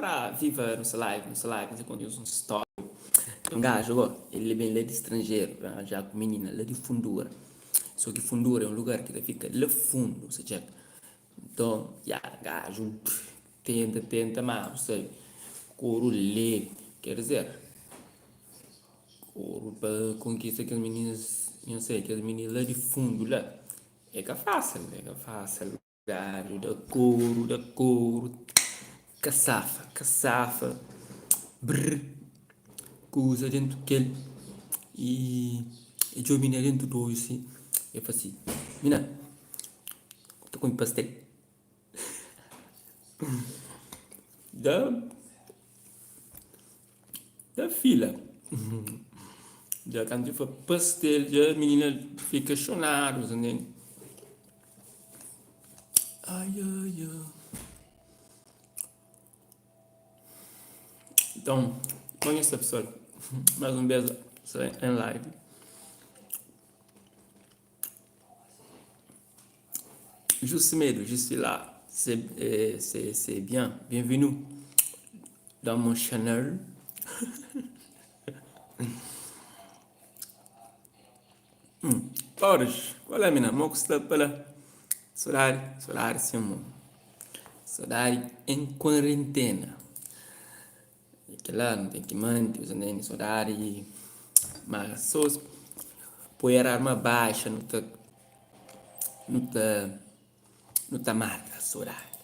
Ora viva nu sta live, nu sta live, nu sta konta nhos un stória. Un gaju go, el ben la di stranjeru, ben ranjá ku minina la di Fundura. So ki Fundura é un lugar ki ta fika la fundu, sa txeka. Nton, ya, gaju tenta, tenta, ma bu sabe, koru lebe, ker dizer, koru pa konkista kes mininas, nho sabe, kes minina la di fundu la, é ka fásil, é ka fásil. Gaju da koru, da koru, ka safa, ka safa, brr, kuza dentu kel y e djobe minina dentu di odju si, e fla si, Minina, bu ta kume pastel? Da, da fila, dja kantu e fla pastel dja minina fika xonadu. Ai ai ai. Então, bom dia pessoal. Mais um beijo em live. Jusimedo, je suis là. C'est eh, c'est c'est bien. Bienvenue dans mon channel. Torres, qual é mina? Mo ku sta pa la? Sodadi, sodadi sim mo. Sodadi em quarentena. Kila nu ten ki manti, usa nene sodadi. Ma so poi alarma baixa nu ta nu ta nu ta mata sodadi.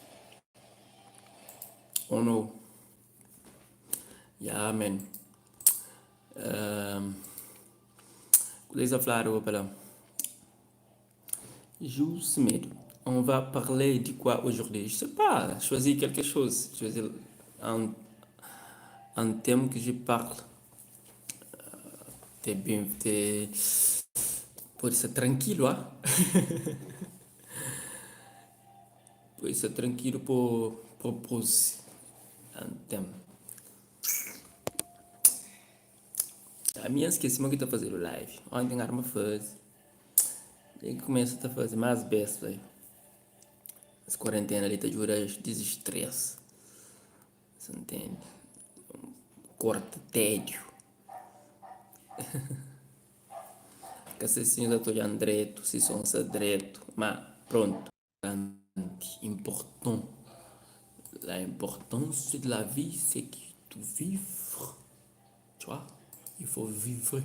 Ou no? Ya man. Kuzê ki sta fladu pa la? Jules Semedo, On va parler de quoi aujourd'hui? Je sais pas, choisis quelque chose, choisis un, un thème que je parle. T'es bien, t'es, pode ser tranquilo, ah? Pode ser tranquilo por propose un thème. Ami N skese ma ki ta fazedu live. Onti N arma faze. Ten ki kumesa ta faze más bes bai. Es kuarentena li ta djuda dizistresa. Sa ntende? Korta tédiu. Ka se si nhos ta odja-m dretu, si son sta dretu, ma prontu. Important. La importance de la vie c'est que tu vivre tu vois il faut vivre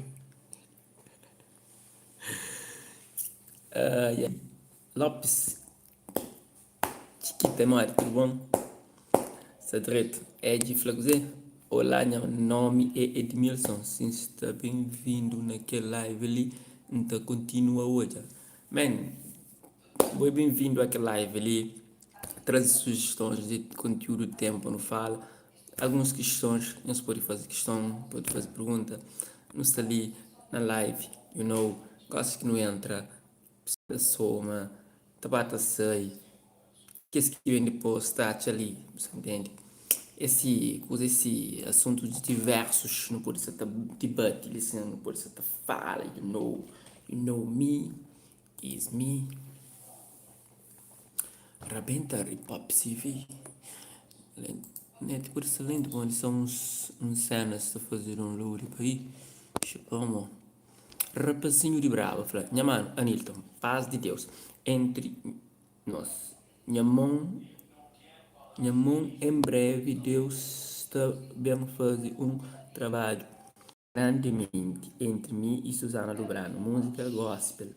uh, Lopes Chiquita modi tudo bom? Sta dretu Ed fla kuzê? Olá nha nomi é Edmilson si sta bem-vindo na kel live li N ta kontinua odja Man Bo é ben-vindu a kel live li. Traze sujestons di kontiúdu, téma pa nu fala. Alguns kistons, nhos pode faze kiston, pode faze pergunta. Nu sta li na live, you know. Gósi ki nu entra, ta soma, ta ba ta sai. Kes ki ben dipôs ta atxa li, bu sa ntende? Esi kuza, esi asuntus diversus nu pode sa ta dibati li sin, nu pode sa ta fala, you know, you know me. Is mi Rabenta hip hop CV Net por excelente bom são uns uns cenas ta fazer um load pa aí Pamo Rapazinho di braba fla nha mano Anilton paz di Deus entre nos nha mon nha mon em breve Deus ta bem faze um trabadju Grandementi entri mi y Suzana Lubrano Múzika gospel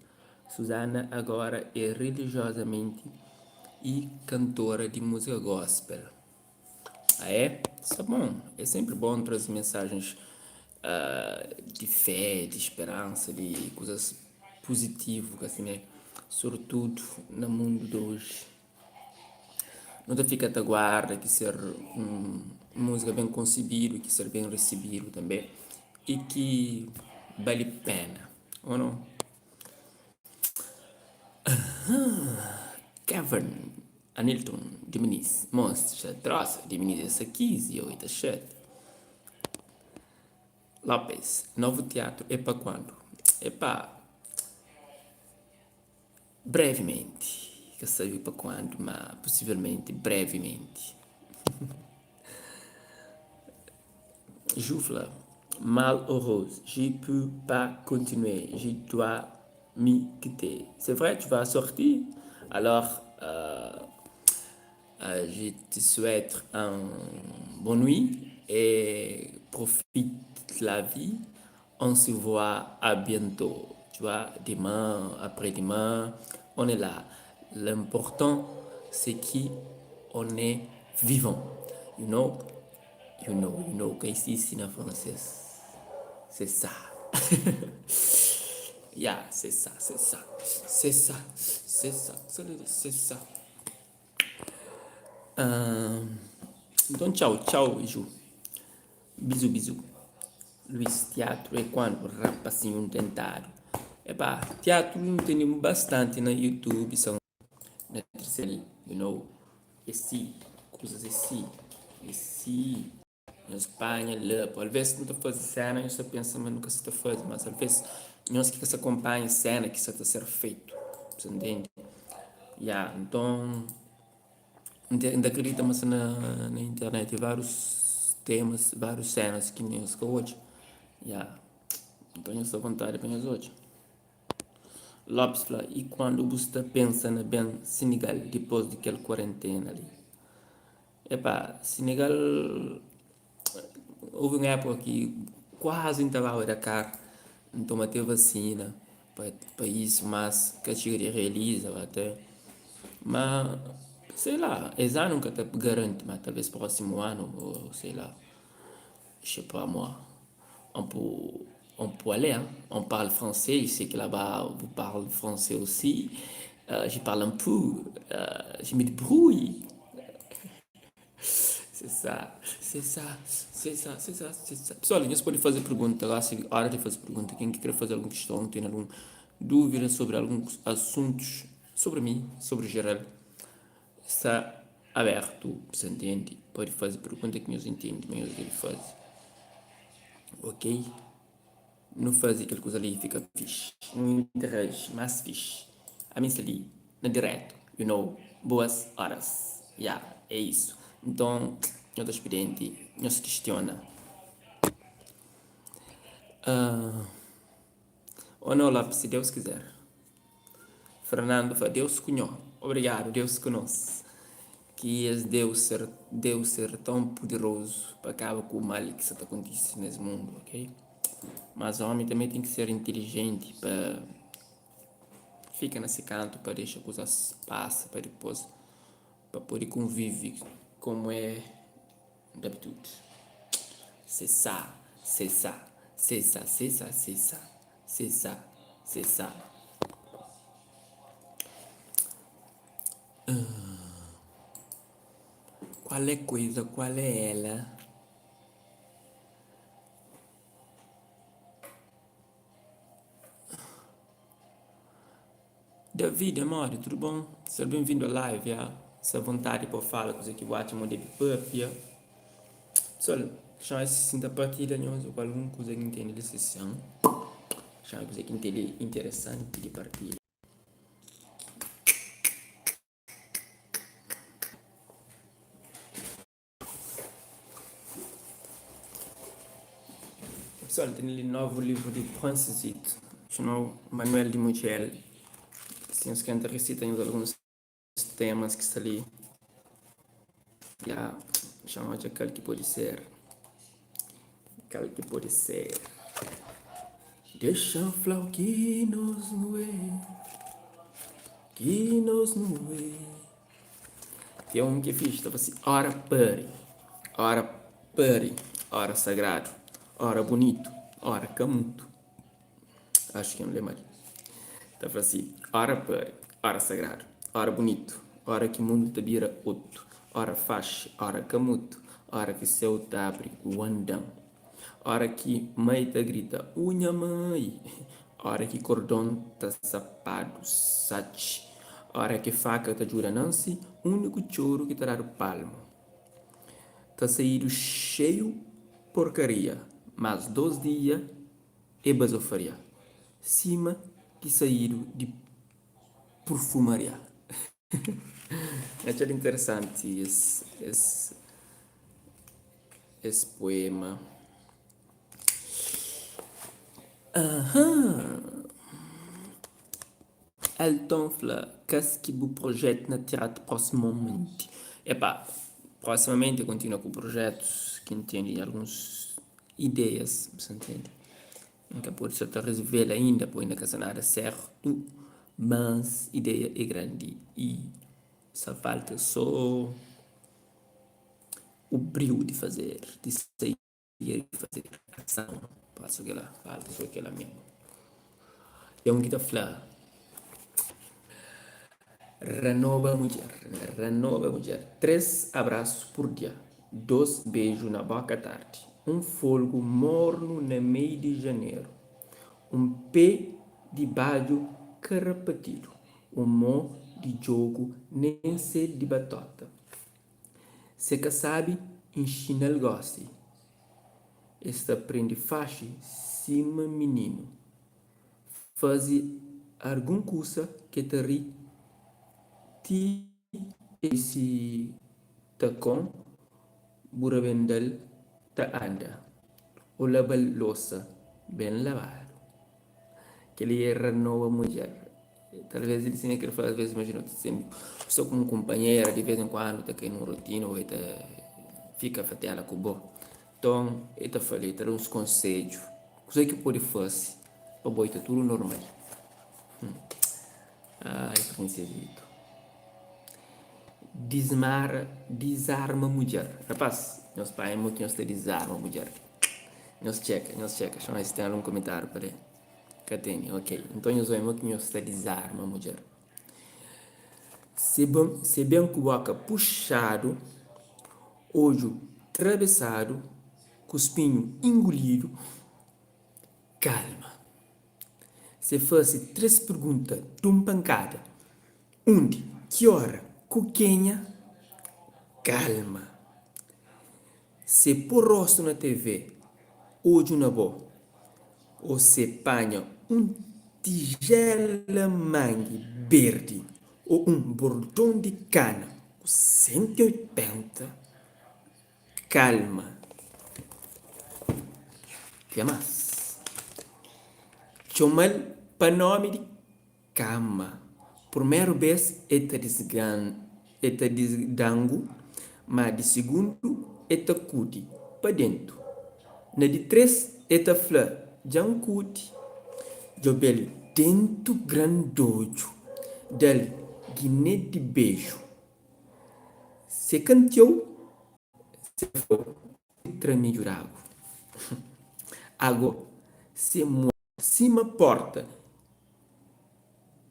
Suzana agora é religiosamente y kantora di múzika gospel Ah é? Sta bon É senpri bon traze mensajens di fé, di speransa, di kuzas puzitivu ka simé Sobritudu na mundu di oji Nu ta fika ta guarda ki ser un múzika ben konsebidu, ki ser ben risibidu tanbe i ki bali pena, o no? Kevin Anilton Diminis, Mos xa trosa, Diminis é sa 15 i oi ta xete. Lopes, Novu tiatru é pa kuandu? É pa. Brevimenti, ka sabe pa kuandu, ma pusivelmenti brevimenti. Ju fla, Mal heureuse, je peux pas continuer, je dois me quitter. C'est vrai, tu vas sortir? Alors, euh, euh, je te souhaite un bonne nuit et profite de la vie. On se voit à bientôt. Tu vois, demain, après-demain, on est là. L'important, c'est qu'on est vivant. You know? You know, you know, que ici, na francês. C'est ça. Yeah, c'est ça, c'est ça. C'est ça, c'est ça, c'est ça. Nton txau, txau Ju. Bizu, bizu. Luis, tiatru é kuandu rapasinhu ntentadu. Epá, tiatru nu tene bastanti na YouTube, são na terceira, you know, é si, kuzas é si, é si. Nhos panha la, alvês nu ta faze séna nhos ta pensa ma nu ka sa ta faze, mas alvês nhos ki ka sa konpanha séna ki sa ta ser fetu, sa ntende? Ya, nton N ta kridita ma sta na internet várius temas, várius sénas ki nhos ka odja. Ya, nton nhos sta vontadi pa nhos odja. Lopes fla, I kuandu bu sta pensa na ben Senegal dipôs di kel kuarentena li? Epá, Senegal houve un époka ki kuazi N ta baba Dakar, N toma te vasina pa pa isu, mas ka txiga di realiza ate. Ma sei la, es anu N ka ta garanti, ma talvês prósimu anu ô sei la, je sais pas moi. On peut on peut aller hein, on parle français, je sais que là-bas vous parle français aussi, je parle un peu, je me débrouille. C'est ça, c'est ça, c'est ça, c'est ça, c'est ça. Pessoal, nhos pode faze pergunta, gosi é hora di faze pergunta. Ken ki kre faze algun kiston, ten algun dúvida sobri alguns asuntus sobri mi, sobri geral, sta abertu, sa ntende? Pode faze pergunta ki nhos intende ma nhos debe faze. Ok? Nu faze kel kuza li fika fixi. Nu interaji más fixi. Ami sta li na diretu, you know, boas horas. Ya, é isu. Nton, nho ta spidenti, nhos kistiona. Uh, oh no, Lopes, si Deus kizer. Fernando fla, Deus ku nho. Obrigadu, Deus ku nos. Ki es Deus ser, Deus ser tão poderoso pa kaba ku mal ki sa ta kontise nes mundu, ok? Mas omi tanbe ten ki ser inteligenti pa fika na se kantu pa dexa kuzas pasa pa dipôs pa pode konvive komu é d'habitude. C'est ça, c'est ça, c'est ça, c'est ça, c'est ça, c'est ça, c'est ça. Qual é coisa, qual é ela? David, amore, tudo bom? Ser bem-vindo à live, ya. Sta vontade pa fala kuzê ki bu atxa ma debe papia. Pessoal, txeu si N ta partilha nhos ku algun kuza ki N tene li sison. Txeu kuza ki N tene interesanti di partilha. Pessoal, tene li novu livru di Francesito, txomau Manuel di Mudjer. Si nhos kre, N ta risita nhos alguns temas ki sta li. Ya, xa-m odja kal ki pode ser. Kal ki pode ser. Dexa-m fla-u ki nos nu é, ki nos nu é. Tem un ki é fixi, ta fla si, Ora pari, ora pari, ora sagradu, ora bunitu, ora ka mutu. Acho ki N lé mal. Ta fla si, Ora pari, ora sagradu, ora bunitu, ora ki mundu ta bira otu, ora faxi, ora ka mutu, ora ki séu ta abri ku andan, ora ki mai ta grita, Uh nha mai! Ora ki kordon ta sapadu satxi, ora ki faka ta djuda nansi, úniku txoru ki ta dadu palmu. Ta saídu xeiu porkaria, mas dos dia é bazofaria, sima ki saídu di purfumaria. N atxal interesanti es es es poema. Ahan! Elton fla, Kas ki bu projetu na teatru prosimamenti? Epá, prosimamenti kontinua ku projetus ki N tene alguns ideias, bu sa ntende? N ka pode sa ta revela inda, poi inda ka sta nada sertu, mas ideia é grandi y sa falta so o briu di fazer, di sai. I el faze ason. Falta so kela, falta so kela mesmu. Ten un ki ta fla, Ranoba mudjer, ranoba mudjer. Tres abrasu pur dia, dos beju na boka tardi, un folgu mornu na mei di janeru, un pe di badju karapatidu, un mo di djogu nen se di batota. Se ka sabe inxina-l gosi. Es ta prende faxi sima mininu. Faze argun kusa ke ta ri ti e si takon bu rabenda-l ta anda o laba-l losa ben labadu. Kel-li é ranoba mudjer. Talvês el sinha kel fla, alvês imajina bu sta ku un kunpanhera di vês en kuandu ta kai nun rotina ô el ta fika fatela ku bo. Nton el ta fla-l, el ta da uns konsedju kuzê ki bu pode fase pa bo ta tudu normal. Ai prinsizitu. Dismara, dizarma mudjer. Rapaz, nhos panha mo ki nhos ta dizarma mudjer. Nhos txeka, nhos txeka, xon es ten algun komentáriu pa lé. Ka tene, ok. Nton nhos obi mo ki nhos ta dizarma mudjer. Se ben, se ben ku boka puxadu, odju trabesadu, ku spinhu ingulidu, kalma. Se fase tres pergunta dun pankada, undi, ki ora, ku kenha, kalma. Se po rostu na TV, odju na bo, o se panha un tijela mangi berdi o un bordon di kana ku 180, kalma. Ke mas? Txoma-l pa nomi di Kama. Purmeru bes e ta e ta disgangu, ma di sigundu e ta kudi pa dentu. Na di tres e ta fla, Dja N kudi. Djobe-l dentu grandodju, da-l gine di beju. Se ka ntiou, se fla-u, Tra midju d'agu. Ago, se mua sima porta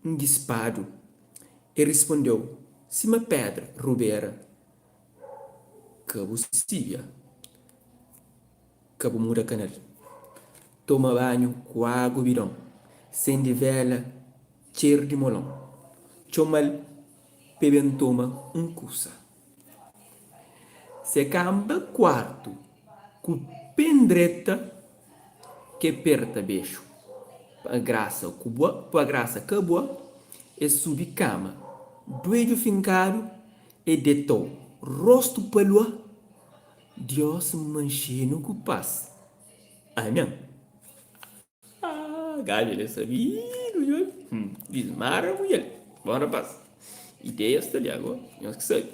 ngispadu, e rispondeu sima pedra rubera, Ka bu sibia, ka bu muda kanal. Toma banhu ku agu bidon, sende vela txeru di molon, txoma-l p'e ben toma un kusa. Se kanba kuartu ku pendreta ke perta bexu pa grasa ku bua pa grasa ka bua e subi kama duedju finkadu e detou rostu pa lua Dios manxenu ku pas amen. Ah, gajo ele é sabido, nho. Dismara mulher. Bom rapaz. Ideia sta li agora, nhos ki sabe.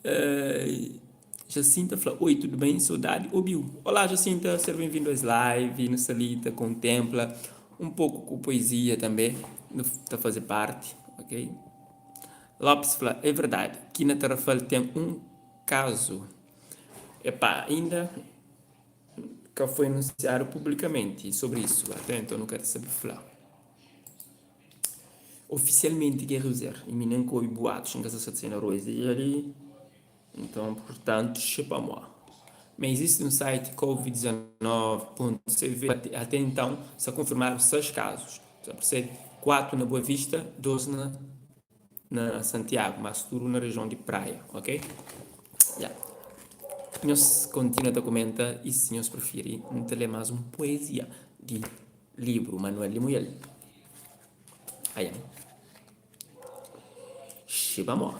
Ai, Jacinta fla, oi, tudo bem? Saudade, obiu. Olá, Jacinta, seja bem-vindo a esse live. No Salita contempla um pouco com poesia também, no ta fazer parte, ok? Lopes fla, é verdade, que na Tarrafal tem um caso. Epá, ainda ka foi anunsiadu publikamenti sobri isu, ate enton nu ka ta sabe fla ofisialmenti ke dizer, i mi nen ka obi buatus, N ka sa satisfei na rua es dia li, nton purtantu xe pa moi. Ma izisti un site covid 19 pontu cv ate enton sta konfirmadu 6 kazus, sa persebe? 4 na Boa Vista, 2 na. Na Santiago, mas tudu na região di Praia, ok? Ya. Nhos kontinua ta kumenta y si nhos prifiri N ta lê más un poezia di libru Manuel Limuel. Aia. Xeba mó,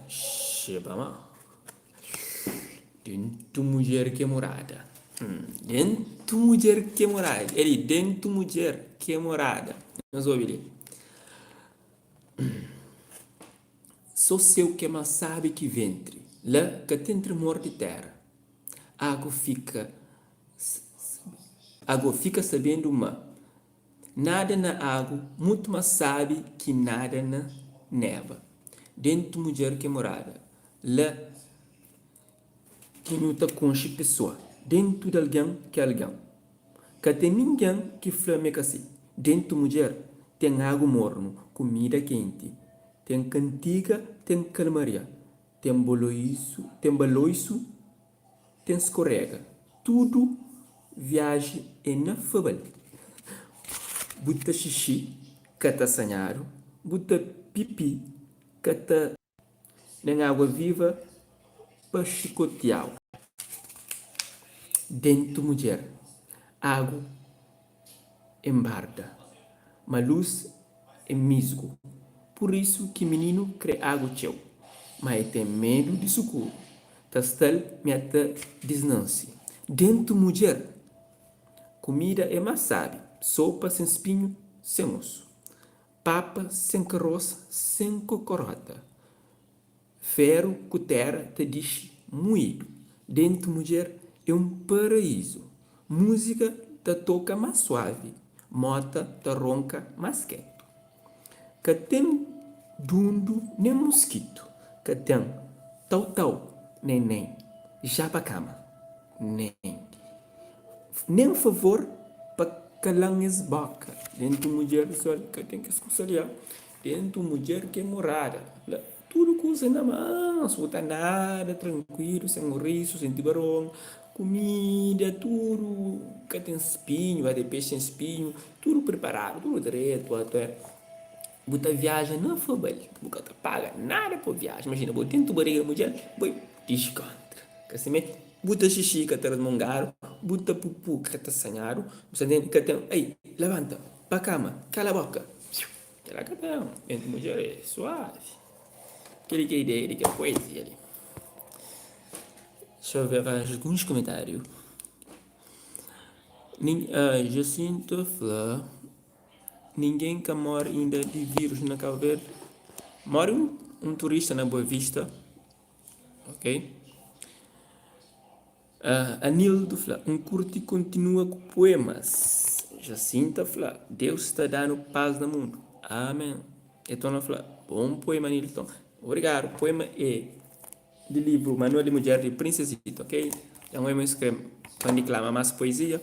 xeba mó. Dentu mudjer ki é murada. Dentu mudjer ke morada. É li, dentu mudjer ke morada. Nhos obi li. So seu ke más sabi ki ventri. La ka ten tremor di tera. Agu fika Agu fika sabendu ma nada na agu mutu más sabi ki nada na neba. Dentu mudjer ke morada. La. Ki nu ta konxe pesoa dentu di algen ki algen. Ka ten ningen ki fla ma é ka si. Dentu mudjer ten agu mornu, kumida kenti, ten kantiga, ten kalmaria, ten boloisu, ten baloisu, ten skorega. Tudu viaji é na fabal. Bu ta xixi, ka ta sanhadu, bu ta pipi, ka ta. Nen água viva pa xikotiau. Dentu mudjer, agu é nbarda, ma lus é misgu. Pur isu ki mininu kre agu txeu, ma e ten medu di sukuru. Ta sta-l mia ta disnanse. Dentu mudjer, kumida é más sabi, sopa sen spinhu, sen osu. Papa sen karos sen kokorota Feru ku tera ta dixi muidu Dentu mudjer é un paraízu Múzika ta toka más suavi Mota ta ronka más ketu Ka ten dundu nen muskitu Ka ten tau-tau nen nen Já pa kama nen Nen favor pa kala-m es boka. Dentu mudjer sol ka ten kes kusa li a. Dentu mudjer ke morada la tudu kusa na mansu bu ta nada trankuilu sen orisu sen tibaron kumida tudu ka ten spinhu ate pexi sen spinhu tudu priparadu tudu dretu ate bu ta viaja na fabal bu ka ta paga nada pa viaja imajina bo dentu bariga di mudjer bo diskontra ka simé. Bu ta xixi ka ta rasmongadu, bu ta pupu ka ta sanhadu, bu sa ntende? Ka ten, ei, labanta, ba kama, kala boka, psiu, kela ka ten, entri mudjer é suavi. Keli ki é ideia di kel poezia li. Xa ver alguns komentariu. Nin, Jacinto fla, Ningen ka more inda di virus na Cabo Verde. More un turista na Boa Vista. Ok. Uh, Anildo fla, N kurti kontinua ku puemas. Jacinta fla, Deus ta da-nu paz na mundu. Amen. Etona fla, Bon poema Anilton. Obrigadu. Poema é di livru Manual di Mudjer di Princesita, ok? Dja N oi ma nhos kre pa N diklama más poezia.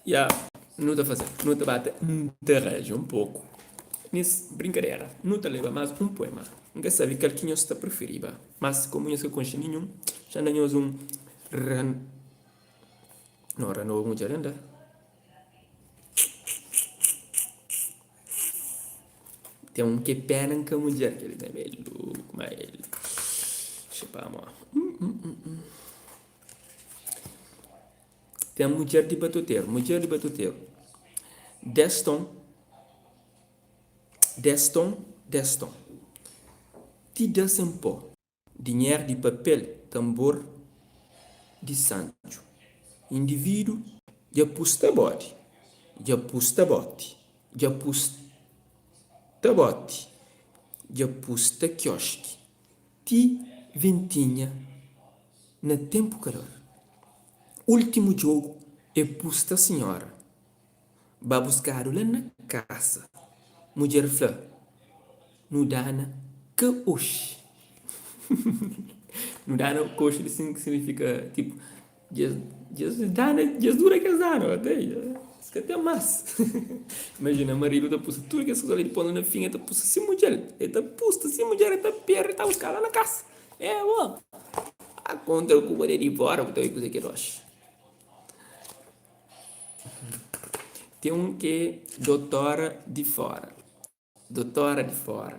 Ya, nu ta faze, nu ta ba ta interaji un poku nes brinkadera. Nu ta leba mas un puema. N ka sabe kal ki nhos ta prifiriba, mas komu nhos ka konxe ninhun, xa N da nhos un ran, no, ranoba mudjer inda. Ten un ki é pena N ka mudjer, kel li tanbe é loku, ma el, xa pamo. Ten mudjer di batuteru, mudjer di batuteru Des ton, des ton, des ton Ti da sen po Dinheru di papel, tanbor di santxu Individu dja pusta bodi, dja pusta boti Dja pusta boti, dja pusta kioski Ti ventinha na tenpu kalor. Últimu djogu é pusta sinhora ba buskadu la na kasa. Mudjer fla, Nu dana ka oxi. Nu dana ka oxi li signifika tipu dja es dana, dja es dura kes dana, es ka ten mas. Imajina maridu ta pusta tudu kes kuza li dipôs na fin el ta pusta si mudjer, el ta pusta si mudjer el ta perde el ta buska la na kasa. É bo! A kontra ku bo di fora bu ta obi kuze ki é doxi. Ten un ki é dotora di fora, dotora di fora.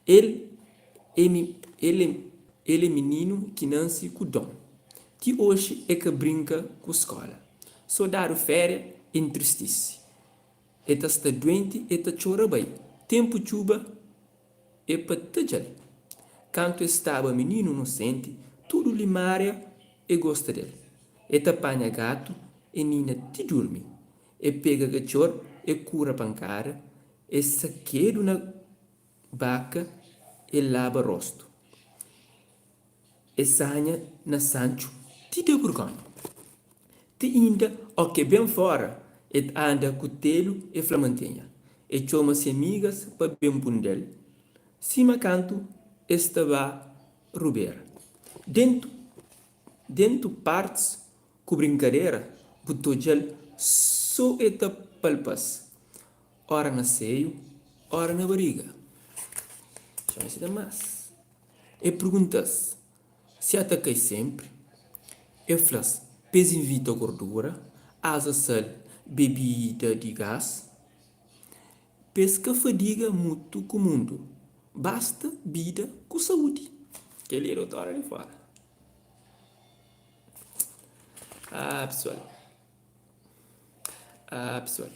El é el é el é mininu ki nanse ku don. Ti oxi é ka brinka ku skola. So dadu féria e ntristise. E ta sta duenti e ta txora bai. Tenpu txuba é pa tadja-l. Kantu e staba mininu nosenti, tudu limária e gosta del. E ta panha gatu e nina ti durmi. E pega katxor e kura pankada, e sakedu na baka e laba rostu. E sanha na Santxu ti da burgonha. Ti inda o ke ben fora e ta anda kutelu e fla mantenha. E txoma si amigas pa ben pundel sima kantu es ta ba rubera. Dentu dentu partis ku brinkadera bu ta odjal so e ta palpas ora na seiu ora na bariga. Txoma si da mas. E pergunta-s si a ta kai senpri. E fla-s pa es invita gordura, aza sal, bebida di gas, pa es ka fadiga mutu ku mundu, basta bida ku saúdi. Kel-li é dotora di fora. Ah, pesoal. Ah, pesoal.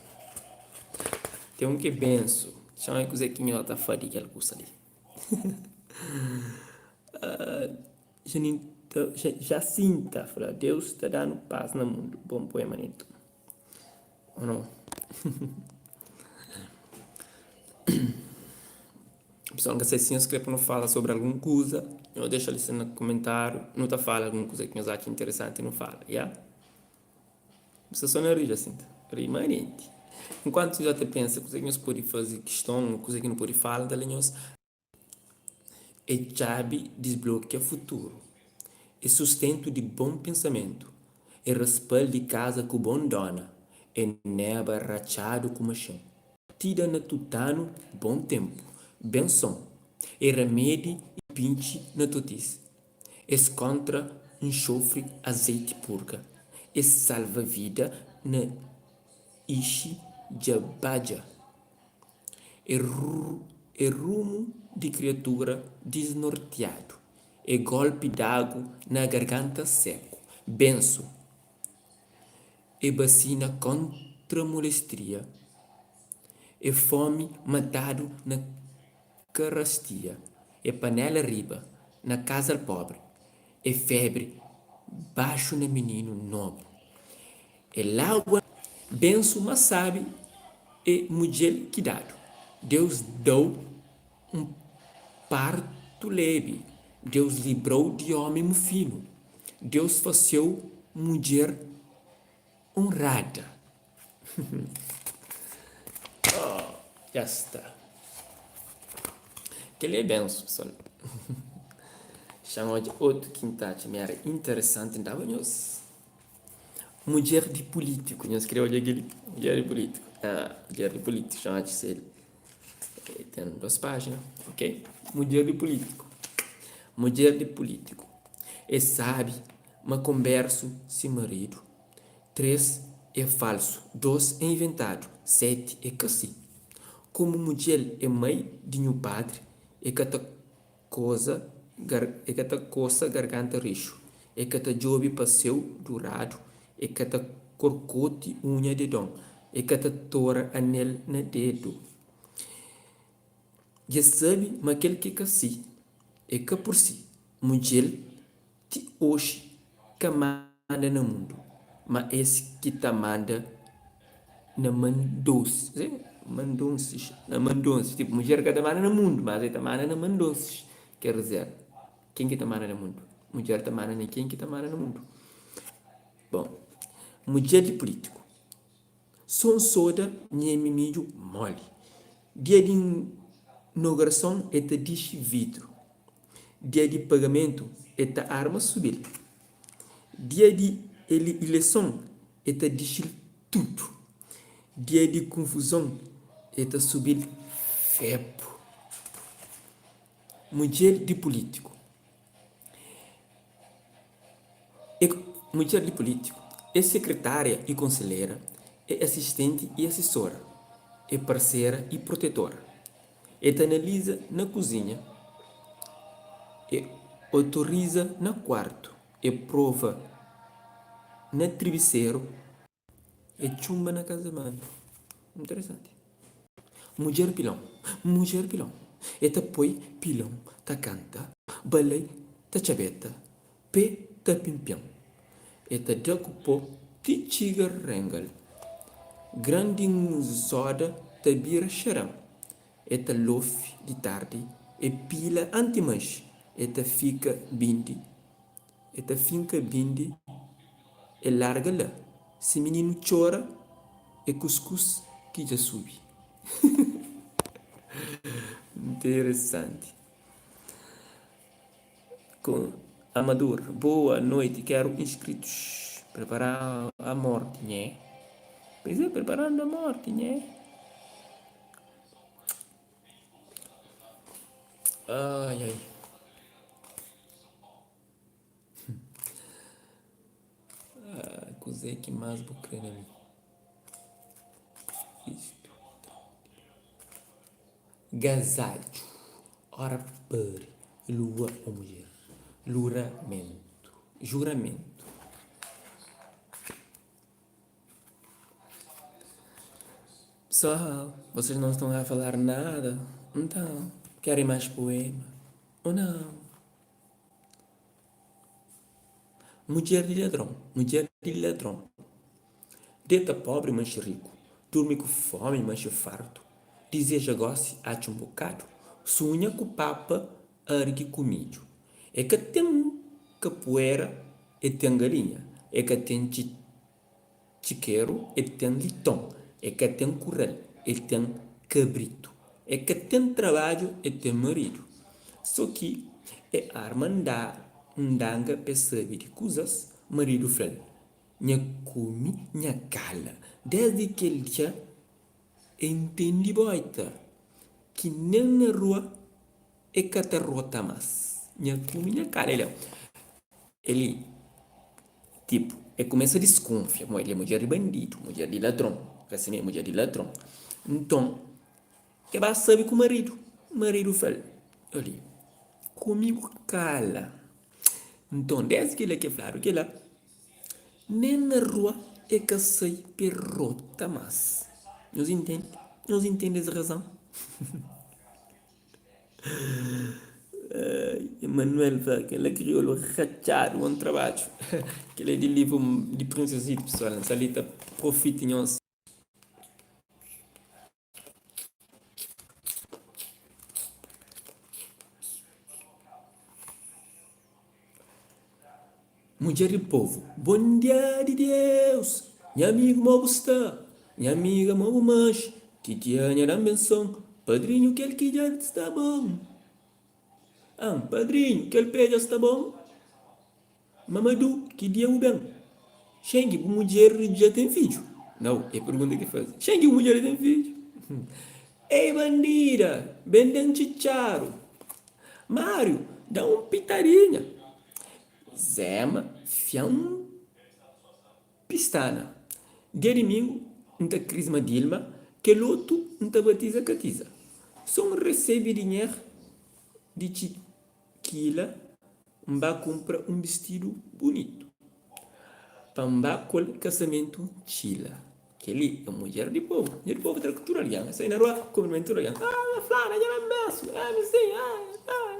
Ten un ki é bensu. Txon é kuzê ki nho ta fla di kel kusa li. Jacinta fla, Deus ta da-nu pas na mundu. Bon poema, Nito. Ô no? Pessoal, N ka sai si nhos kre pa nu fala sobri algun kuza, nhos dexa li na komentáriu. Nu ta fala algun kuza ki nhos atxa interesanti nu fala, ya? Bu sta so na ri, Jacinta. Ri manenti. Enkuantu nhos ta pensa kuze ki nhos pode faze kiston, kuze ki nu pode fala, N ta lé nhos. É txabi disblokia futuru. É sustentu di bon pensamentu. É raspal di kaza ku bon dona. É neba ratxadu ku maxin. Ti da na tutanu bon tenpu. Benson. É ramedi i pintxi na totis. Es kontra nxofri azeiti purga. Es salva vida na ixi dja badja. É rumu di kriatura disnortiadu. É golpi d'agu na garganta seku. Bensu é basina kontra molestria. É fomi matadu na karastia. É panela riba na kaza-l pobri. É febri baxu na mininu nobu. É lagua bensu ma sabi é mudjel ki dadu. Deus da-u un partu lebi. Deus libra-u di omi mufinu. Deus fase-u mudjer onrada. Oh, dja sta. Kel-li é bensu, pesoal. Xa-m odja otu ki N ta atxa mi éra interesanti N daba nhos. Mudjer di pulítiku. Nhos krê odja kel-li? Mudjer di pulítiku. Ah, mudjer di pulítiku. Xa-m atxa si el ten dos pájina. Ok. Mudjer di pulítiku. Mudjer di pulítiku. É sabe ma konbérsu si maridu. 3 é falsu, 2 é inventadu, 7 é ka si. Komu mudjel é mai di nhu padri, e ka ta koza e ka ta kosa garganta rixu, e ka ta djobe pa seu duradu, e ka ta korkoti unha dedon, e ka ta tora anel na dedu. Dje sabe ma kel ki ka si, é ka pur si. Mudjel Ti oxi ka manda na mundu, ma es ki ta manda na mandonsis, mandonsis, na mandonsis, tipo mudjer ka ta manda na mundu, mas el ta manda na mandonsis, ker dizer, ken ki ta manda na mundu? Mudjer ta manda na ken ki ta manda na mundu. Bon, mudjer di pulitiku. Son soda nhemi midju moli. Dia di inaugurason e ta dixi vidru. Dia di pagamentu e ta arma subi-l. Dia di ileson e ta dixi-l tudu. Dia di kunfuzon e ta subi-l fepu. Mudjer di pulítiku. É mudjer di pulítiku, é sekretária y konselhera, é asistenti y asesora, é parsera y protetora. É ta analiza na kuzinha, é otoriza na kuartu, é prova na tribiseru. É txunba na kazamantu. Interesanti. Mudjer pilon, mudjer pilon. E ta poi pilon ta kanta, balai ta txabeta, pe ta pinpian. E ta da ku po ti txiga renga-l. Gran di nzoda ta bira xeran. E ta lofi di tardi, e pila anti manxe, e ta fika bindi, e ta finka bindi, e larga la. Si mininu txora, é kuskus ki dja subi. Interesanti. Ku Amador, boa noite, quero inscritos. Preparar a morte, nhé. Pois é, preparando a morte, nhé. Ai, ai. Ah, kuzê ki más bu krê na mi? Istu. Gazadju, ora pari, lua ô mudjer, luramentu, juramentu. Pessoal, vocês não estão a falar nada, então, querem mais poema ou não? Mudjer di ladron, mudjer di ladron Deta pobri manxe riku Durmi ku fomi manxe fartu Dizeja gosi atxa un bokadu Sunha ku papa argi ku midju E ka ten kapuera e ten galinha E ka ten txikeru e ten liton E ka ten kural e ten kabritu E ka ten trabadju e ten maridu So ki e arma ndanga p'e sabe di kuzas Maridu fla-l, Nha kume nha kala Desdi kel dia e ntende boita Ki nen na rua e ka ta rota más Nha kume nha kala El li Tipu, e kumesa diskunfia pamodi el é mudjer di bandidu, mudjer di ladron, ka si mê, mudjer di ladron. Nton, e ba sabe ku maridu. Maridu fla-l, Oli, kume bu kala. Nton, désdi kel-la ki e fladu kel-la, nen na rua e ka sai pa e rota más. Nhos intende? Nhos intende es razan? Emanuel fla kel-la kriolu ratxadu bon trabadju kel-la é di livru di Princesito pesoal N sta li ta profita nhos. Mudjer di povu Bon dia di Deus Nha amigu mo bu sta Nha amiga mo bu manxe Titia nha da-m benson Padrinhu kel ki dja sta bon An padrinhu kel pé dja sta bon Mamadu ki dia bu ben Xenki bu mudjer dja ten fidju Nau é pergunta ki faze Xenki bu mudjer dja ten fidju Ei bandida ben da-m txitxaru Máriu da un pitadinha Zema fia-m pistana. Dia dimingu N ta krisma Dilma, kel otu N ta batiza Katiza. So N resebe dinher di Txikila N ba kunpra un bistidu bunitu pa N ba ku el kasamentu Txila. Kel-li é mudjer di povu. Mudjer di povu tra ku tudu algen. El sai na rua, kunprimenta tudu algen. Ah, flana, dja da-m besu. Ah, mi sin, ah, ah,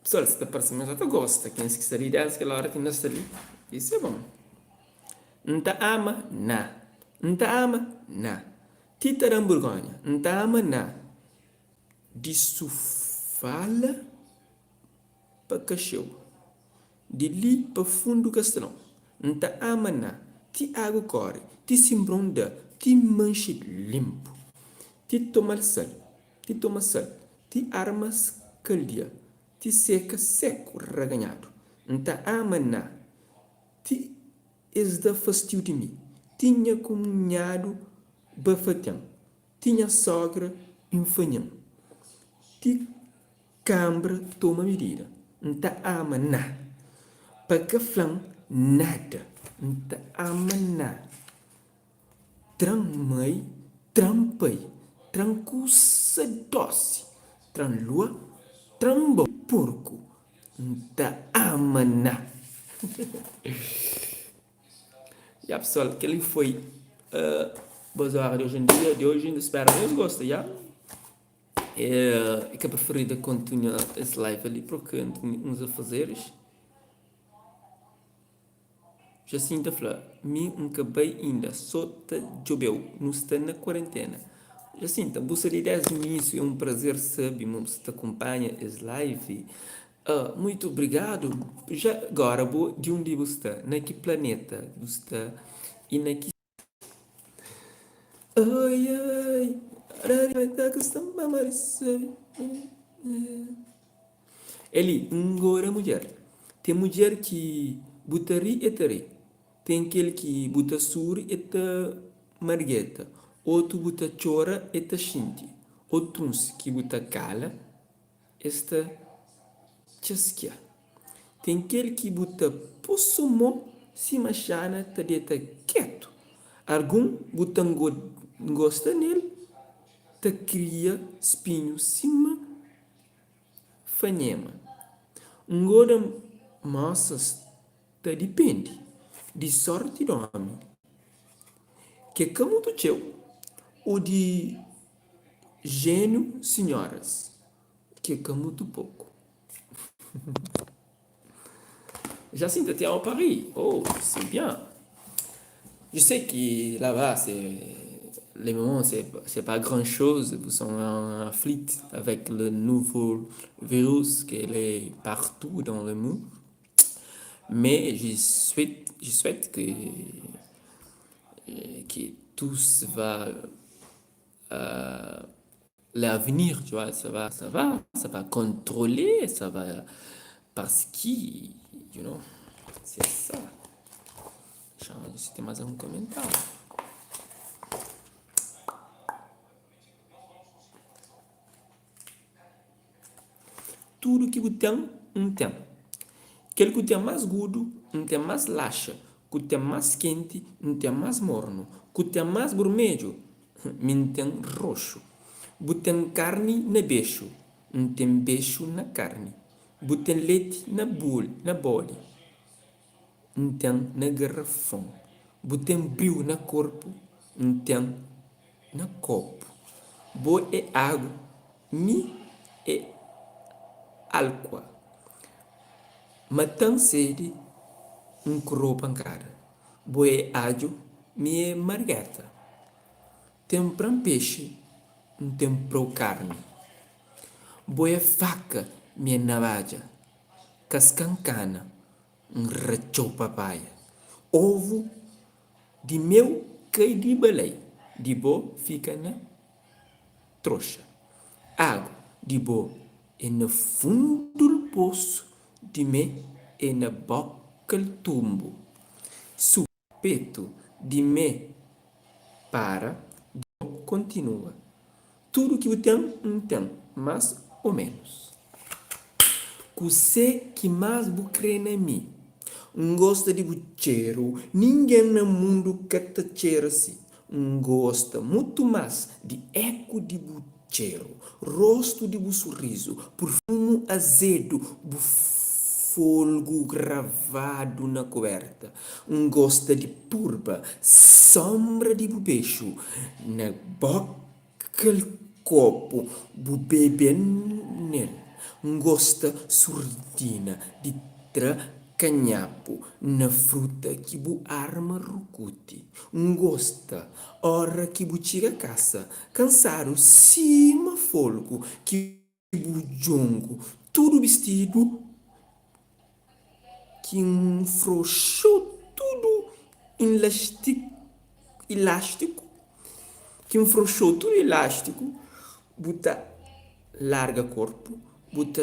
Pessoal, sta parse ma ta gosta. Kenha ki sta li désdi kel óra ki N sta li, isu é bon. N ta ama? Na. N ta ama? Na. Ti ta da-m burgónha. N ta ama? Na. Di Sufala pa Kaxeu. Di li pa fundu Kastelon N ta ama na Ti agu kore Ti sinbron da Ti manxe linpu Ti toma-l sal Ti toma sal Ti arma skaldia Ti seka seku raganhadu N ta ama na Ti es da fastiu di mi Ti nha kunhadu bafatia-m Ti nha sogra infanha-m Ti Kanbra toma midida. N ta ama na. Pa ka fla-m nada. N ta ama na Tra-m mai, tra-m pai, tra-m kusa dosi, tra-m lua, tra-m bo porku, N ta ama na. Ya pessoal, kel-li foi Boas Horas di oji en dia, di oji, N spera ma nhos gosta, ya. É ka preferida kontinua es live li porque N ten uns afazeres. Jacinta fla, Mi N ka bai inda, so ta djobe-u, nu sta na kuarentena. Jacinta, bu sta li desdi inisiu, é un prazer sabe ma bu sta ta kunpanha es live. Muitu obrigadu. Ja gora bo di undi bu sta? Na ki planeta bu sta i na ki. Eli, Ngora mudjer. Ten mudjer ki bu ta ri e ta ri. Ten kel ki bu ta suri e ta margeta. Otu bu ta txora e ta xinti. Otuns ki bu ta kala es ta txaskia. Ten kel ki bu ta po so mo sima xana ta deta ketu. Argun bu ta ngosta nel ta kria spinhu sima fanhema. Ngoda mosas ta dipende di sorti d'omi, ke ka mutu txeu, o di jéniu sinhoras, ke ka mutu poku. Jacinta, t'es en Paris? Oh, c'est bien. Je sais que là-bas, c'est les moments, c'est pas grand-chose. Vous sont en afflict avec le nouveau virus qui est partout dans le monde. Mais je souhaite que tout va l'avenir, tu vois, ça va, ça va, ça va contrôler, ça va, parce que, you know, c'est ça. Deixa eu ver se tem mais algum comentário. Tudu ki bu ten, N ten. Kel ku ten más gudu, N ten más laxa. Ku ten más kenti, N ten más mornu. Ku ten más burmedju, mi N ten roxu. Bu ten karni na bexu, N ten bexu na karni. Bu ten leti na na boli, N ten na garrafon. Bu ten briu na korpu, N ten na kopu. Bo é agu, mi é alkua. Mata-m sedi, N kurou pankada. Bo é adju, mi é margeta. Ten pra-m pexi, N ten pra-u karni. Bo é faka, mi é nabadja. Kaska-m kana, N ratxa-u papaia. Ovu di meu kai di balai, di bo fika na troxa. Agu di bo é na fundu-l posu, di me é na boka-l tunbu. Su petu di me para, di bo kontinua. Tudu ki bu ten, N ten, más ô ménus. Kuzê ki más bu krê na mi? N gosta di bu txeru, ningen na mundu ka ta txera si. N gosta mutu más di eku di bu txeru, rostu di bu surizu, purfumu azedu, bu folgu gravadu na kuberta. N gosta di purba sonbra di bu bexu na boka-l kopu bu bebe nel. N gosta surdina di tra kanhapu na fruta ki bu arma rukuti. N gosta ora ki bu txiga kasa kansadu sima folgu ki bu djongu tudu bistidu ki N froxou tudu ilástiku ki N froxou tudu ilástiku bu ta larga korpu bu ta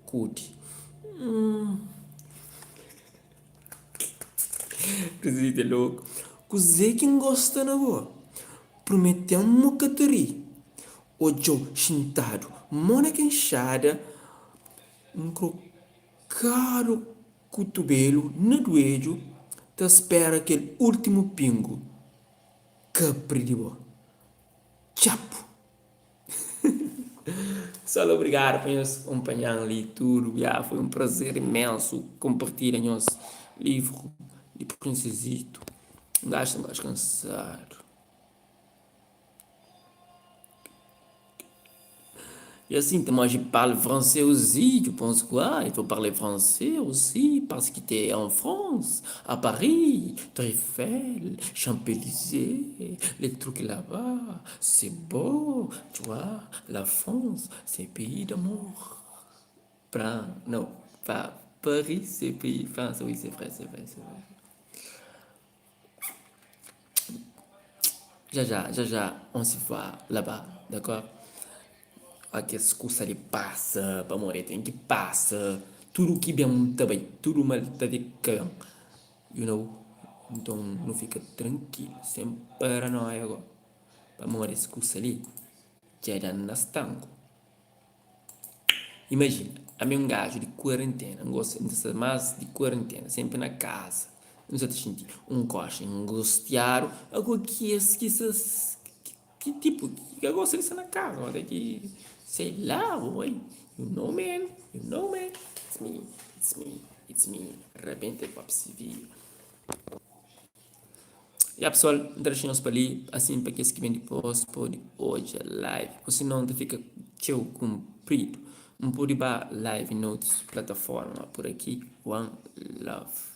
kudi. Kuzê ki N gosta na bo? Promete-m ma ka ta ri. Odja-u xintadu mô na kenxada Nkrokadu kutubelu na duedju. Ta spera kel últimu pingu kapri di bo. Txapu! Pessoal, obrigado pa nhos kunpanha-m li tudu bia. Foi un prazer imensu konpartilha nhos livru di Prinsezito. Un gaju sta un gaju kansadu. E assim, moi je parle français aussi, tu penses quoi? Il faut parler français aussi parce que tu es en France, à Paris, Tour Eiffel, Champs-Élysées, les trucs là-bas, c'est beau, tu vois, la France, c'est pays d'amour. Pra, non, pas Paris, c'est pays France, oui, c'est vrai, c'est vrai, c'est vrai. Já já, já já, on se voit là-bas, d'accord? Ó kes kusa li pasa, pamodi el ten ki pasa. Tudu ki ben ta bai, tudu mal ta fika ben, you know? Nton nu fika trankilu, sen paranoia go, pamodi es kusa li dja da-m na stangu. Imajina, ami é un gaju di kuarentena, N gosta, N ta sta más di kuarentena, sénpri na kaza. N sa ta xinti un koxa angustiadu, ago ki es ki sa ki tipu ki ka gosta di sta na kaza, ma ki sei la boy, you know man, you know man, it's me, it's me, it's me, rabenta hip hop CV. Ya pessoal, N ta dexa nhos pa li, asin pa kes ki ben dipôs pode odja live, ô si non ta fika txeu kunpridu. N pode ba live na otus plataforma, pur aki, one love.